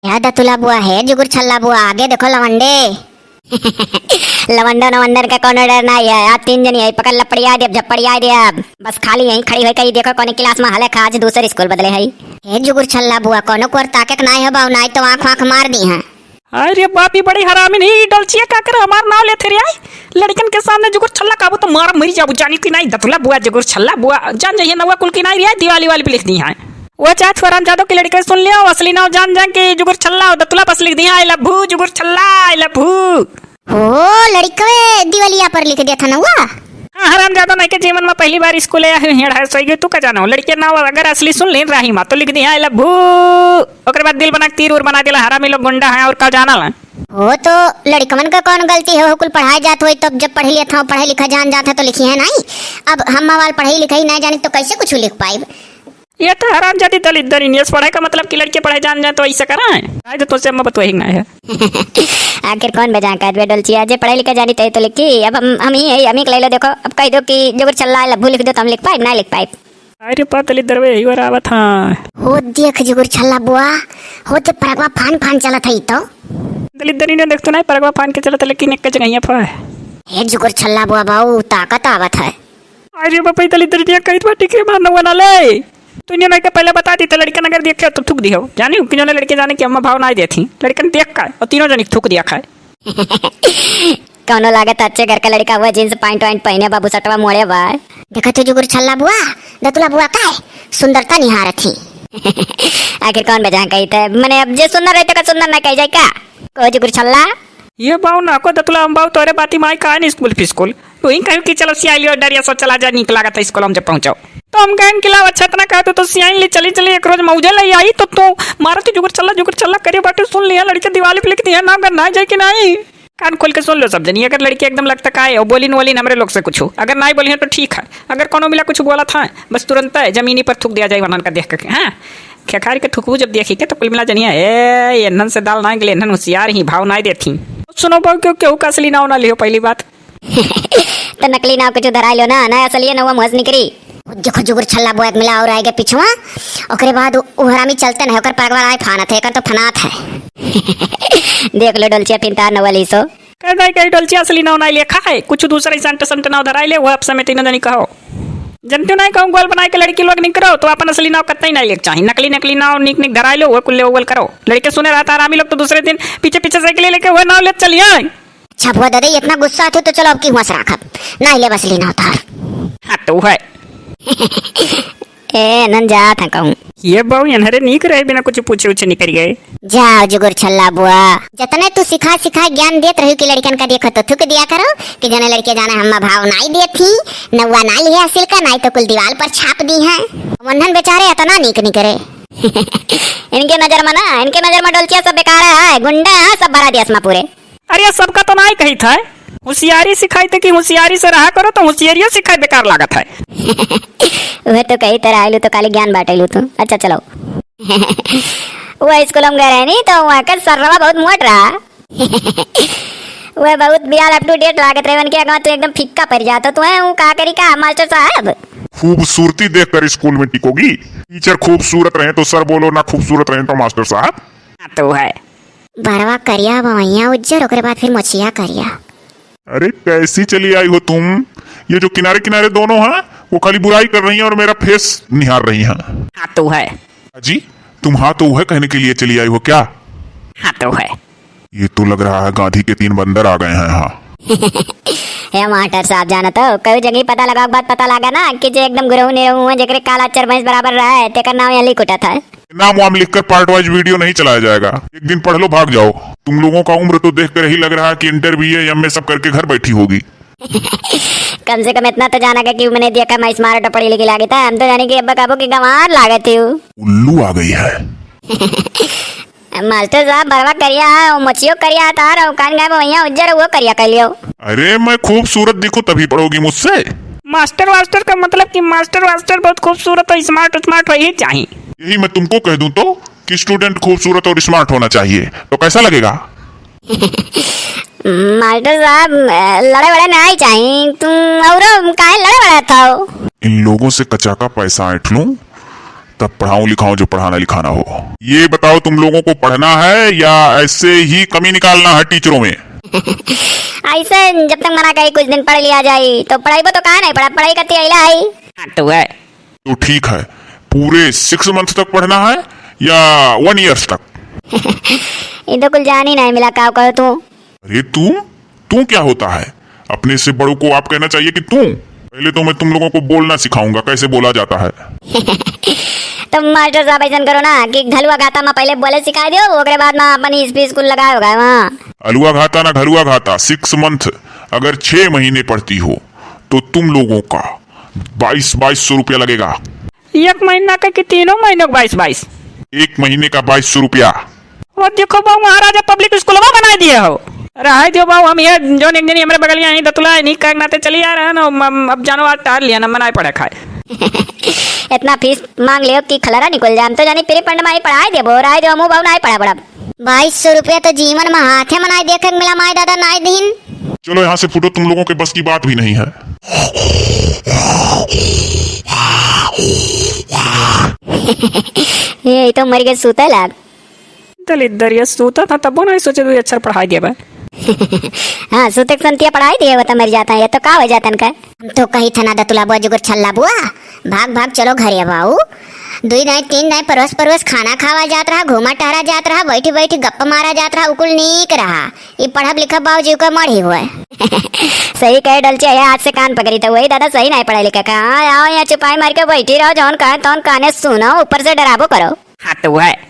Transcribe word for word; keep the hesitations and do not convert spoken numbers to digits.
या दतुला बुआ है, जुगुर छल्ला बुआ, आगे देखो लवंडे। लवंडो नवंडन का कौनो डर नाहीं है। आज तीन जनी है, पकड़ लपड़िया देब, झपड़िया देब। बस खाली यहीं खड़ी होई कही, देखो कौन क्लास में हले खा, आज दूसर स्कूल बदले है। हे जुगुर छल्ला बुआ, कौनो कोर ताके के नाहीं हो बाऊ, नाहीं तो आँख वाँख मार दीहैं। अरे बाप, ई बड़ी हरामी नहीं, डोलचिया का करे हमार नाव लेत रही आई। लड़कन के सामने जुगुर छल्ला कहबू तो मारा मरी जाबू, जानी कि नाहीं दतुला बुआ, जुगुर छल्ला बुआ, जान जाइए नौवा कुल की नाहीं रही आई, दिवाली वाली पे लिख दीहैं। वो चाहे छोरान जादो की लड़के सुन लियो, असली नाव जान जान के जुगुर छल्ला और दतुला बस लिख दिया, "I love you, जुगुर छल्ला, I love you।" ओ, लड़कवे दिवलिया पर लिख दिया था ना हुआ? हाँ, हराम जादो नहीं के जीवन में पहली बार स्कूल आया है, हेड़ है, सोई गई, तू का जानो? लड़के नाव अगर असली सुन लेन राही माँ, तो लिख दिया, "I love you।" ओकरे बाद दिल बना के तीर उर बना दिला, हरामी लोग गुंडा हैं और का जाना ला। ओ, तो लड़कवन का कौन गलती है? वो कुल पढ़ाए जात होई, तब जब पढ़े लिया था, पढ़े लिखा जान जात है तो लिखी है नहीं। अब हम वाल पढ़े लिखे ही नहीं जानी तो कैसे कुछ लिख पाइब? ये तो हरामजादी दलित दरिन, ये पढ़े का मतलब कि लड़के पढ़े जान जाए तो ऐसा करा है? आज तो तुझसे मोहब्बत वही ना है। आखिर कौन बजा कर बे डोलचिया, जे पढ़े लिखे जानी तय तो लिखी। अब हम, हम ही है, हम ही के ले लो। देखो, अब कह दो कि जुगुर छल्ला लभू लिख दो तो हम लिख पाइब, ना लिख पाइब। अरे पा दलित दरवे यही बार आवत हाँ। हो देख जुगुर छल्ला बुआ, हो ते परगवा फान फान चलत है ई तो। दलित दरिन देख तो नहीं, परगवा फान के चलत है, लेकिन एक जगह यहाँ पर है। हे जुगुर छल्ला बुआ बाऊ, ताकत आवत है। अरे बाप रे, तली तली दिया कहित बाटी के मार नौवा ना ले। तू इन्हें नहीं के पहले बता दी तो लड़कन अगर देखे तो थूक दिहो। जानी कि जौने लड़के जाने कि अम्मा भाव ना देती। लड़कन देख का और तीनों जनी थूक दिया खाए। कौनो लागत अच्छे घर का लड़का हुआ, जींस पैंट वैंट पहने बा, बुसटवा मोड़े बा। देखा तू जुगुर छल्ला बुआ, दतुला बुआ का है? सुंदरता निहारत ही। आखिर कौन बजा कही थे? मने अब जे सुंदर रहते का सुंदर ना कह जाए का? को जुगुर छल्ला? ये बाऊ ना को दतुला हम बाऊ तोरे बाती माई का नहीं स्कूल फिस्कूल। तू ही कहीं कि चलो सियाई लियो डरिया सो चला जा, नीक लागत है स्कूल हम जब पहुँचो। तो हम कहन कि लाओ अच्छा इतना कहा तो, तो सियाई ले चली चली एक रोज मौजे ले आई तो तू मारत ही जुगुर छल्ला, जुगुर छल्ला करे बाटे, सुन लिया लड़के दिवाली पे लिख दिया नाम करना है जाए कि नहीं। कान खोल के सुन लो सब जनी, अगर लड़के एकदम लगता का है और बोलिन वोलिन हमरे लोग से कुछ, अगर नहीं बोली है तो ठीक है, अगर कोनो मिला कुछ बोला था बस तुरंत जमीनी पर थूक दिया जाए वनन का देख के। हाँ, खेखारी के थुकबू जब देखी के तो कुल मिला जनिया, ए, एन्हन से दाल ना गले, एन्हन होशियार ही, भाव ना देती। सुनो बाऊ, क्यों केहू का असली नाव ना लियो पहली बात। तो नकली नाव कुछ धराई लो ना, ना असलिए नौवा मुँह से निकरी। देखो जुगुर छल्ला बोएक मिला और आएगा पिछवा, ओकरे बाद उ, उ हरामी चलते नहीं, ओकर परगवा आए फानत है, एकर तो फनात है। देख लो डोलचिया फिन तार नौवा लीसो। कह दे कहीं डोलचिया असली नाव नहीं लेखा है, कुछ दूसरा ही संट संट नाव धराई ले, वो आप समेत तीनों जनी कहो। जनते नहीं कहूँ गोल बनाए के लड़की लोग निकरो तो अपन असली नाव कतई नहीं लेके चाही, नकली नकली नाव निक निक धराई लो, वो कुल्ले ओवल करो। लड़के सुने रहता हरामी लोग तो दूसरे दिन पीछे पीछे साइकिल लेके वो नाव लेत चलिए। अच्छा भुआ दादा, इतना गुस्सा थे तो चलो अब की हुआ से राखब, ना ले बस लेना उतार। हाँ तो है। ए नन जा था कहूँ। ये बाऊ एनहरे नीक रहे बिना कुछ पूछे उछे निकल गए। जाओ जुगुर छल्ला बुआ, जतने तू सिखा सिखा ज्ञान देत रही कि लड़कन का देखो तो थुक दिया करो कि जने लड़के जाने हम्मा भाव नाई देत ही, नौवा नाई है असिल का, नाई तो कुल दीवाल पर छाप दी है। वन्हन बेचारे इतना नीक निकरे। इनके नजर में ना, इनके नजर में डोलचिया सब बेकार है, गुंडा है, सब भरा दिया असमा पूरे। अरे, सबका तो नाई कही था, होशियारी सिखाई थे कि होशियारी से रहा करो, तो होशियारियों सिखाए बेकार लागत है। वह तो कही तरह आइलू तो काली ज्ञान बाटेलू तू। अच्छा, चलो। वो स्कूल हम गए रहे नी, तो वहाँ का सरवा बहुत मोट रहा। वह बहुत बियाल up to date लागत रहे, उनके अगवा तू एकदम फिक्का पड़ जाता। तो है, वो का करी का, मास्टर साहब? खूबसूरती देखकर स्कूल में टिकोगी? टीचर खूबसूरत रहे तो सर बोलो, ना खूबसूरत रहे तो मास्टर साहब। हाँ, तो है। बरवा करिया, बवैया उज्जर, ओकरे बाद फिर मोछिया करिया। अरे, कैसी चली आई हो तुम? ये जो किनारे किनारे दोनों हैं, वो खाली बुराई कर रही हैं और मेरा फेस निहार रही हैं। हाँ, तो है। जी, तुम हाँ तो है कहने के लिए चली आई हो क्या? हाँ, तो है। ये तो लग रहा है गांधी के तीन बंदर आ गए हैं। हाँ। हे मास्टर साहब, जाना तो कई जगह पता लगा, बात पता लगा ना कि जे एकदम गुरहु निरहु हुए, जेकरे काला अक्षर भैंस बराबर रहा है, तेकर नाम यहाँ लिख उठा था। नाम वाम लिखकर part wise video नहीं चलाया जाएगा। एक दिन पढ़ लो, भाग जाओ। तुम लोगों का उम्र तो देखकर यही लग रहा है कि इंटर, बीए, एमए सब करके घर बैठी होगी। कम से कम इतना तो जाना कि मैंने देखा, मैं smart और पढ़ी लिखी लागे था। हम तो जाने कि अब्बा काबू की गंवार लागत ही हूँ। उल्लू आ गई है। मास्टर साहब, बरवा करिया है, वो मोछियो करिया है तार, और कान गाय में वहिया उज्जर, वो करिया कर लियो। अरे, मैं खूबसूरत दिखूं तभी पढ़ोगी मुझसे? मास्टर वास्टर का मतलब कि मास्टर वास्टर बहुत खूबसूरत और smart smart वही चाहिए। यही मैं तुमको कह दूं तो कि student खूबसूरत और smart होना चाहिए, तो कैसा लगेगा? मास्टर साहब, लड़े वड़े नहीं चाहिए, तुम और काहे लड़े वड़े था? इन लोगों से कचाका पैसा ऐंठ लूं, तब पढ़ाऊं लिखाऊं जो पढ़ाना लिखाना हो। ये बताओ, तुम लोगों को पढ़ना है या ऐसे ही कमी निकालना है टीचरों में? ऐसे जब तक मना कही कुछ दिन पढ़ लिया जाए तो पढ़ाई तो कहाँ नहीं पढ़ा, पढ़ाई करती अइला है। हाँ, तो है। तो ठीक है, पूरे सिक्स मंथ तक पढ़ना है या वन ईयर्स तक? ये तो कुल जान ही नहीं मिला, का कहो तू? अरे तू, तू क्या होता है? अपने से बड़ों को आप कहना चाहिए कि तू। पहले तो मैं तुम लोगों को बोलना सिखाऊंगा, कैसे बोला जाता है। तो मास्टर साहब ऐसा करो ना कि घलुआ घाता में पहले बोले सिखा दियो, ओकरे बाद में अपनी स्पीच स्कूल लगाए होगा वहाँ। अलुआ घाता ना घलुआ घाता, सिक्स मंथ, अगर छह महीने पढ़ती हो तो तुम लोगों का बाईस, बाईस सौ रुपया लगेगा। एक महीना का कि तीनों महीनों का बाईस बाईस? एक महीने का बाईस सौ रुपया। वो देखो बाबू, महाराजा पब्लिक स्कूलवा बनाए दिए हो। रहे दियो बाबू, हम ये जौन एक जनी हमरे बगलिया यहीं दतुला है, नहीं कहे के नाते चली आ रहे हैं ना, हम, अब जानो आज टार लिया ना, मनाए पड़े खाए। इतना फीस मांग लियो कि खलरा निकल जाए, हम तो जानी प्री फंड में ही पढ़ाए देबो, रहे दियो, हमू बाबू नहीं पढ़ा पड़ब। बाईस सौ रुपया तो जीवन में हाथे में नाई देखे के मिला, माई दादा नाई दीन। चलो यहाँ से फूटो, तुम लोगों के बस की बात भी नहीं है। ये तो मर गए, सूते लाग। दलिद्दर ये सूता था, तबो नहीं सोचे तू अक्षर पढ़ाई देबा। हाँ, सूते के संतिया पढ़ाई दिए, वो तो मर जाता है, ये तो का हो जाता इनका? हम तो कही था ना दतुला बुआ जुगर छल्ला बुआ, भाग भाग चलो घरे बाऊ। दुई दाई तीन दाई परोस परोस खाना खावा जात रहा, घूमा टहरा जात रहा, बैठी बैठी गप्पा मारा जात रहा, उकुल नीक रहा। ई पढ़ब लिखब बाऊ जीव का मढ़ी हुए। सही कहे डलचे, है आज से कान पकड़ी तो वही दादा सही नहीं पढ़ा लिखा का। हाँ, आओ यहाँ चुपाई मार के बैठी रहो, जौन कहे तौन काने सुनो, ऊपर से डराबो करो। हाँ तो है।